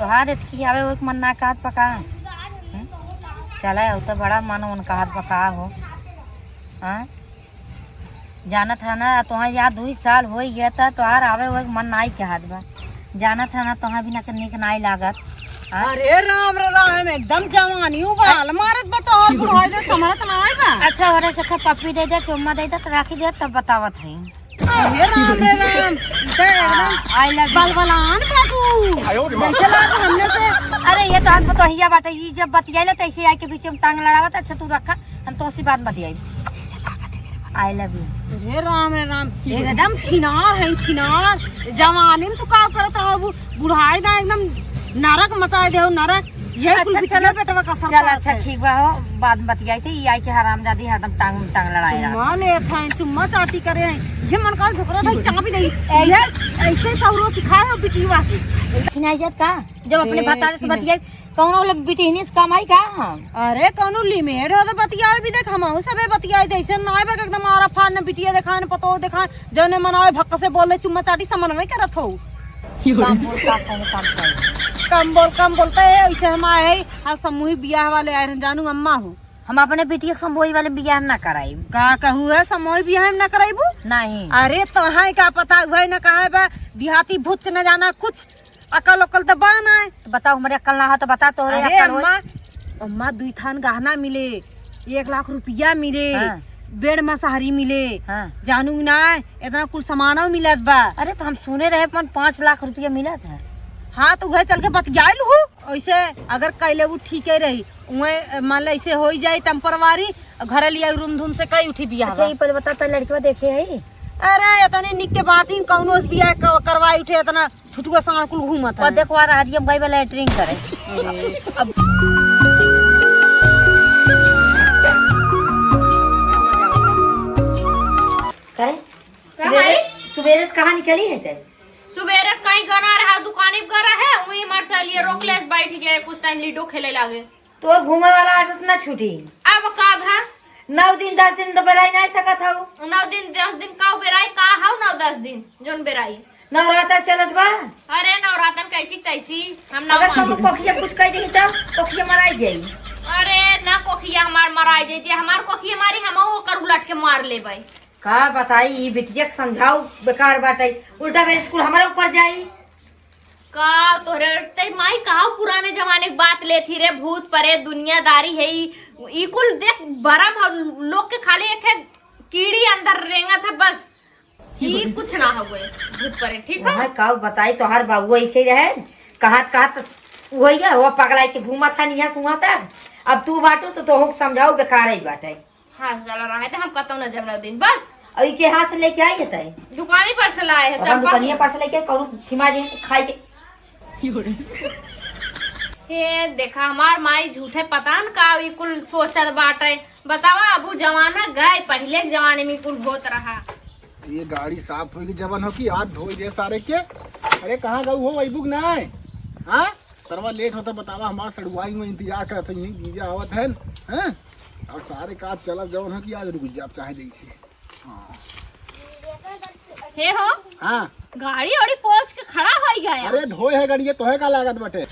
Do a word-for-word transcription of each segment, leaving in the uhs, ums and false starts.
तोहार एतकी आवे ओके मन ना कहत बा का? हम्म? चला, उ तो बड़ा मन उन कहत बा का हो। हाँ? जानत है ना, तोहार यहाँ दुई साल होई गया था, तोहार आवे ओके मन नाई कहत बा। जानत है ना, तोहार बिना के नीक नाई लागत। हाँ? अरे राम रे राम, एकदम जवानी उबाल मारत बा तोहार बुढ़ाई दे, समझत नाई बा। अच्छा, ओरे से अच्छा पप्पी दे दे, चुम्मा दे दे, तो राखी दे, तब बतावत है। हे राम रे राम, ई त एकदम हाँ, I love you। बलबलान बाबू। आयो रे माँ। जैसे लाग हमने से। अरे, ये तो हम पतोहिया बाटे, ई जब बतियाइले त ऐसे आके बीच में टांग लड़ावत, अच्छा तू रखा, हम तोसी बात बतियाई। I love you। हे राम रे राम, एकदम छिनार है, छिनार। जवानी में तू का करत हो, बु-, बुढ़ाई दा एकदम नरक मचाए दे हो, नरक। ये कुल अच्छा, बिटिया चलो। बेटवा का सर चल, पड़त अच्छा, है। ठीक बा हो, बाद में बतियाई थे, ई आई के हरामजादी हरदम टांग में टांग लड़ाए रहा। चुम्मा लेत हैं, चुम्मा चाटी करे हैं, ये मन का झोकरा था, चाबी दे। ऐसे, ऐसे सौरो सिखाए हो बिटिया के। खिनाई जात का? जब अपने ए, भतारे से खिनाई। बतियाई, कौनो लोग बिटिहनी से कम आई का हम? अरे, कौनो limit हो तो बतियाए भी देख, हम सबे बतियाई दे, ऐसे ना आए बा एकदम आरा फार न बिटिया देखा, न पतो देखा, जौने मन आवे भक्क से बोले, चुम्मा चाटी समन में करत हो। कम बोल, का कौनो काम करे? कम बोल, कम बोलते है, ऐसे हम आए हैं, आज समूही बियाह वाले आए हैं, जानू अम्मा हो। हम अपने बिटिया के समूही वाले बियाह ना कराई। का कहू है, समूही बियाह में ना कराईबू? नहीं। अरे, तोहाई का पता, उहै ना कहा बा, देहाती भूत से न जाना कुछ, अकल उकल तो बा ना। तो बताओ, हमरे अकल ना हो तो बता, तोहरे अरे अकल होई। अम्मा, अम्मा, दुई थान गहना मिले, एक लाख रुपया मिले, हाँ। बेड मसहरी मिले, हाँ। जानू ना, इतना कुल सामानो मिलत बा। अरे, तो हम सुने रहे, अपन पाँच लाख रुपया मिलत है। हाँ, तो उहै चल के बतियाइल हूँ। ऐसे अगर कैले वो ठीके रही, उहे, मान ले, ऐसे होई जाई temporary, घर लिया रूम धूम से कई उठी बियाह अच्छा, बा। ये पहले बता, तो लड़कवा देखे है? अरे, इतने निक के बाटिन, कौनो से बियाह क-, करवाई उठे, इतना छुटुआ साँड़ कुल घूमत और है। देखो, आ रहा है, हम गई बा latrine करे। अब करे? का सुबेरे, भाई? सुबेरे से कहाँ निकली है ते? सुबेरे से कहीं गना रहा, दुकाने पे गना है, वहीं हमारे साथ ये रोक ले, बैठ गए, कुछ time Ludo खेले लागे। तोर घूमे वाला आदत ना छूटी। अब का भा? नौ दिन, दस दिन तो बेराई नहीं सकत हऊ। नौ दिन, दस दिन का बेराई का हऊ? नौ दस दिन जोन बेराई। नवरात्र चलत बा। अरे नवरात्रन कैसी तैसी, हम ना अगर मानी। कबो कोखिया कुछ कह देही तब कोखिया मराई जाई। अरे ना कोखिया हमार मराई जाई, जे हमार कोखिया मारी हम ओकर उलट के मार लेबै। का बताई, ई बिटिया के समझाऊ बेकार बाटे, उल्टा बेल कुल हमारे ऊपर जाई। का तोहरे ते माई कहा पुराने जमाने के बात लेथी रे, भूत प्रेत दुनियादारी है ई, ई कुल देख भरम ह, लोग के खाली एक है कीड़ी अंदर रेंगत है बस, ई कुछ ना हवे भूत प्रेत, ठीक है? वहाँ का बताई, तोहार बाबू ऐसे ही रहे, कहत कहत वही है, वो पगलाई के घूमत है निया सुहा तक। अब तू बाटू तो तोहू के समझाऊ बेकार ही बाटे। हाँ, चला रहा है तो हम कतौ न जब नौ दिन बस। और ई के हाथ से लेके आई है तय? दुकानी पर से लाए है, अपन चंपा दुकानिया के। पर से लेके कौनो थिमा जे खाई के। हे देखा, हमार माई झूठे पता न का ई कुल सोचत बाटे। बतावा, अबू जमाना गए, पहिले के जमाने में कुल होत रहा। ये गाड़ी साफ होई के जवन हो कि आज धोई दे सारे के। अरे कहाँ गऊ हो, अइबू के नाय? हाँ? सरवा लेट होता बतावा, हमार सड़ुआई में इंतजार करत है, यहीं जीजा आवत है, हैं? और सारे काज चलत जवन हो कि आज रुक जाब चाहे जैसे। हाँ। हे हो? हाँ। गाड़ी ओड़ी पोंछ के खड़ा होई गया। अरे धोए है गाड़ी, ये तोहे का लागत बाटे?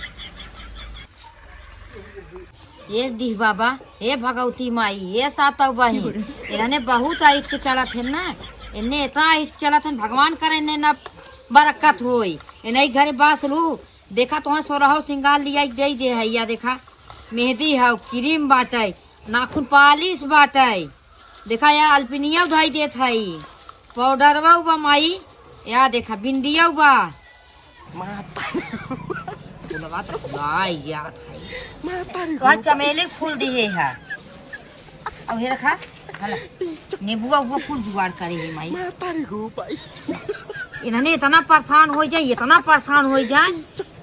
ए दीह बाबा, ए भगवती माई, ए सातव बहिन, इन्हने बहुत आइट के चलत है ना, इन्हें इतना आइट के चलत है, भगवान करे इन्हें ना बरकत होई, इन्हें घरे बास लू, देखा तोहे सोरहो सिंगार लिया दे दे है, या देखा मेहंदी है, क्रीम बाटे, नाखून पालिश बाटे, देखा या अलपिनिया उधाई देत हई, पाउडरवा बा माई, या देखा बिंदिया बा। माता। फुलवा तो फुलाई जात हई। माता रे तोहार गो। चमेली फूल दिए है। अब हे रखा, हला, नींबुआ उबुआ कुल जुगाड़ करे है माई। माता रे गो भाई। इन्हने इतना परेशान हो जाए, इतना परेशान हो जाए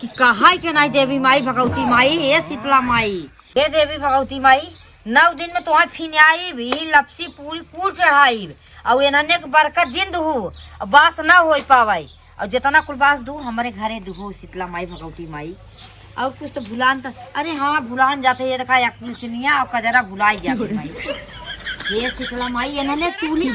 कि कहा के नहीं देवी माई, भगवती माई, हे शीतला माई। हे देवी भगवती माई, नौ दिन में तोहार फिन आइब, ई लपसी पूरी कुल चढ़ाइब, और एनहने के बरकत जिंद हु, और बास ना होई पावे, और जितना कुल बास दू, हमरे घरे दुहु शीतला माई, भगवती माई। और कुछ तो भुलान त, अरे हाँ, भुलान जाते, ये देखा, या कुलसिनिया और कजरा भुलाई जाते माई। ये शीतला माई, एनहने चूल्ही,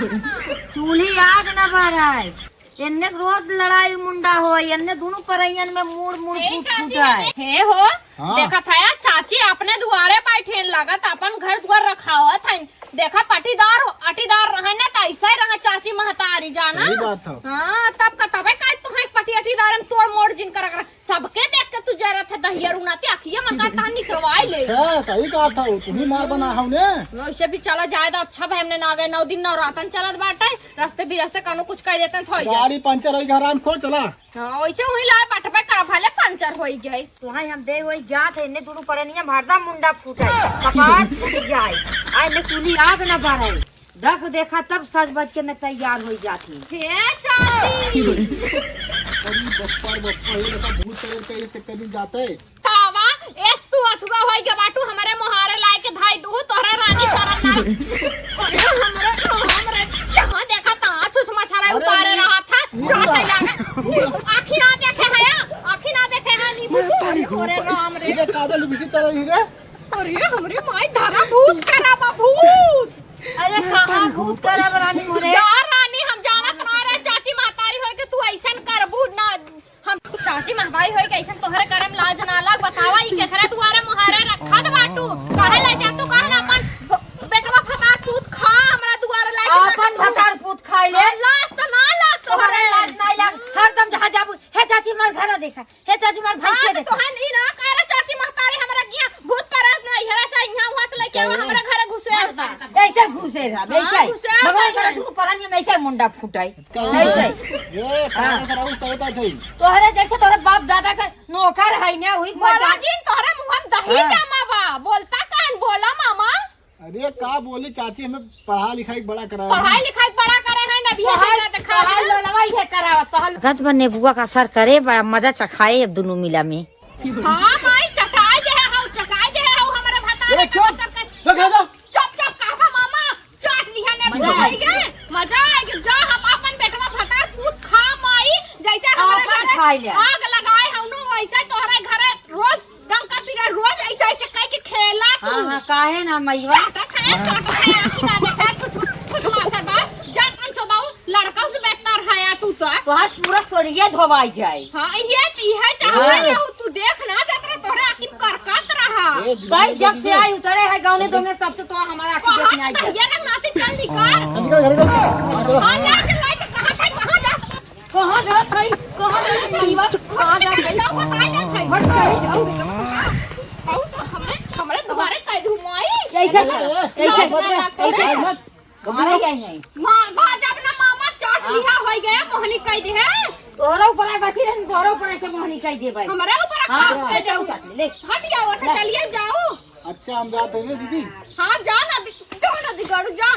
चूल्ही आग ना बराए। एन्ने रोज लड़ाई मुंडा होई, एन्ने दुनू परैयन में मुड़ मुड़ ए फूट चाची, फूट आए। हे हो, हाँ। देखत हया, चाची अपने दुआरे बैठे लागत, अपन घर दुआर रखावत हइन। देखा, पटीदार, अटीदार रहे ना, त ऐसे रहा चाची महतारी, जाना। सही बात है। हाँ, तब का तबे का तुहे पटी अटीदार में तोड़ मोड़ जिन कर, कर, सबके देख के तू जरत है दहिया रुनाती, अखिया में का तहन निकरवाई ले। अच्छा, सही कहा था, तू ही मार बना हव ने। वैसे भी चला जाए तो अच्छा भाई, हमने ना गए, नौ दिन नवरातन चलत बाटे, रास्ते बिरास्ते कानो कुछ कह देते हैं, थोड़ी जा। गाड़ी पंचर होई, घर आम खोल चला। हाँ, वैसे वही लाए पटपे का भले पंचर होई गए। तुहाई हम दे वही जात है, इन्ने दुनू परनिया में हरदम मुंडा फूटे, कपार फूट जाए। आ इन्ने कुली आग न बढ़े। रख देखा तब सज बज के न तैयार होई जात ही। हे चाची! अरे बप्पा रे बप्पा, ये देखा भूत चढ़ के ये से कहीं जाते हैं। कावा, एस तू अथुआ होई के बाटू, हमरे मोहारे लाए के धाई दू, तोहरा रानी शरण ना। अरे हमरे, हमरे, जहाँ देखा तहाँ छुछ मछारा अरे उतारे नहीं, रहा था। नहीं चढ़ बा। के लगा। नींबू आँखी ना देखे है, आँखी ना देखे है, नींबू मैं तू। तारी अरे घूम तोरे पर। राम रे। ये कादल बिकी तरह ही रे। अरे हमरे माई धरा भूत करा बा भूत। अरे कहाँ भूत करा बा रानी मोरे? जा रानी, हम जानत ना रहे चाची महतारी होई के तू ऐसन करबू ना। हम चाची महतारी होई के ऐसन तोहरे करे में लाज ना लाग। बतावा ई केकरा दुआरे मोहारे रखत बाटू? काहे ले जा तू? काहे ना अपन ब-, बेटवा भतार पूत खा हमरा दुआरे लाग के अपन रखत? भतार पूत खाई ले। लाज त ना लाग तोहरे तोहरे। लाज ना लाग। हरदम जहाँ जाबू, "हे चाची, हमार घर देखा, हे चाची, हमार भैंस हाँ, देखा।" तो हम ई ना करे चाची महतारी हमरा किया भूत परस ना, इहरा से इहाँ उहाँ से लेके आवा, हमरा घरे घुसे हरदम। ऐसे घुसे रहा, हाँ, ऐसे। घुसे भगवान हरदम। करे दुनू परानी में ऐसे मुंडा फुटाई। कैसे? ऐसे। ये हाँ। कहाँ से रहू, कैसे थे? तोहरे जैसे तोहरे बाप दादा के नौकर है ना, वही को बोला जा- जिन तोहरे मुँह में दही हाँ। जमा बा। बोलता कान बोला मामा। अरे का बोली चाची, हमें पढ़ा लिखाई बड़ा करा है। पढ़ाई लिखाई बड़ा करे है ना, बिया पढ़ाई, बिया देखा पढ़ाई है। लोलवा ये करावा, तोहर गच बा नेबुआ का असर करे बा, मजा चखाए अब दुनू मिला में। हाँ माई, चखाए दे है, हौ, चखाए दे है, हौ, हमारे भतारे ए, चुप। का असर कर। चुप, चुप, चुप। चुप, चुप, कहा मामा। चाट लिहा ने मजा बुढ़ाई आएगी। गे, मजा आएगी। जा हम अपन बेटवा भतार पूत खा माई, जैसे हमारे अपन घरे खाई ले। आग लगाए हउनो, वैसे तोहरे घरे रोज डंका पीटे, रोज ऐसे ऐसे कह के खेला तू। हाँ, हाँ, काहे ना मैया? चाटा खाया, चाटा खाया, आखी ना देखा, छुछ, छुछ माछा बा, जा तन चोदाऊ, लड़का से बेहतर है तू तो। तोहार पूरा सोरिया धोवाई जाए। हाँ, ये ती है, चाहत हाँ। रहू, तू देख ना, जतरा तोहरे आँखी में करकत रहा। ए, भाई, जब से आई उतरे है गाँव में, तो मैं तब से तो हमारा आँखी कहाँ देखने आई है। ये रंग नाती चल निकाल। हाँ, निकल, घर निकल। हाँ, चलो। हाँ, ले चल, ले चल, कहाँ थे, कहाँ जा? कहाँ जात है? कहाँ जात है? कहाँ जात है? बताए जात है। हट, चली जाओ। आओ तो हमरे, हमरे दुआरे कह दूँ, माई। ऐसे ए, ए, ऐसे ए, मत, मत, ऐसे मत। कहाँ ले आई हैं? माँ, बा, जब ना मामा चाट हाँ। लिहा होई गया, मोहनी कह दे है। तोहरा ऊपर आए बची रहन, तोहरा ऊपर ऐसे मोहनी कह दे भाई। हमारे ऊपर हाँ, कह दे। उठा ले, ले। हट जाओ, अच्छा, ले। चलिए जाओ। अच्छा, हम जाते हैं ना दीदी। हाँ, जा ना दी-, जा ना दी गाड़ू, जा।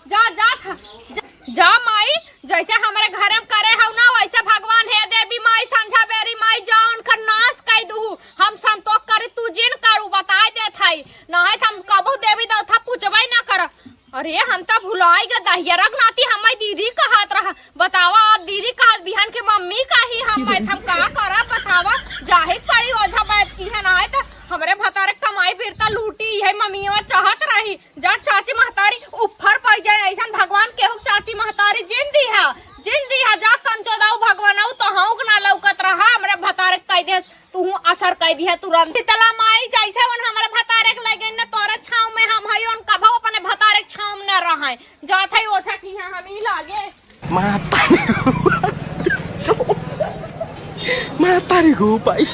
जा, जा था। जा, जा माई, जैसे हमरे घर में करे हउ ना, वैसे भगवान हे देवी माई, संझा बेरी माई, जा उनकर नाश कइ दू। हम संतोष करी, तू जिन करू, बताए देत हई। नाहीं त हम कबहू देवी देवता पूजबे ना करब। अरे, हम त भुलाई गे दहिया रग नाती, हमारी दीदी कहत रहा। बतावा, अब दीदी कहत बिहान के मम्मी कही हम, मैं हम का करब, बतावा, जाहे के पड़ी ओझा बैद किहे, नाहीं त हमरे भतारे कमाई बिरता लूटी, इहे मम्मिया चाहत रही। जा चाची महतारी ऊपर पड़ जाए, ऐसन भगवान केहू चाची महतारी जिन दिहा, जिन दिहा, जा कंचोदाऊ भगवानऊ तोहऊ के ना लौकत रहा, हमरे भतारे कह देस, तू असर कह दिहा तुरंत। शीतला माई जैसे उन हमरे भतारे के लगे न तोरे छाँव में हम हई, उन कभो अपने भतारे के छाँव में न रहे। जात हई ओझा किहाँ हम ही लागे। माता माता रे गो भाई।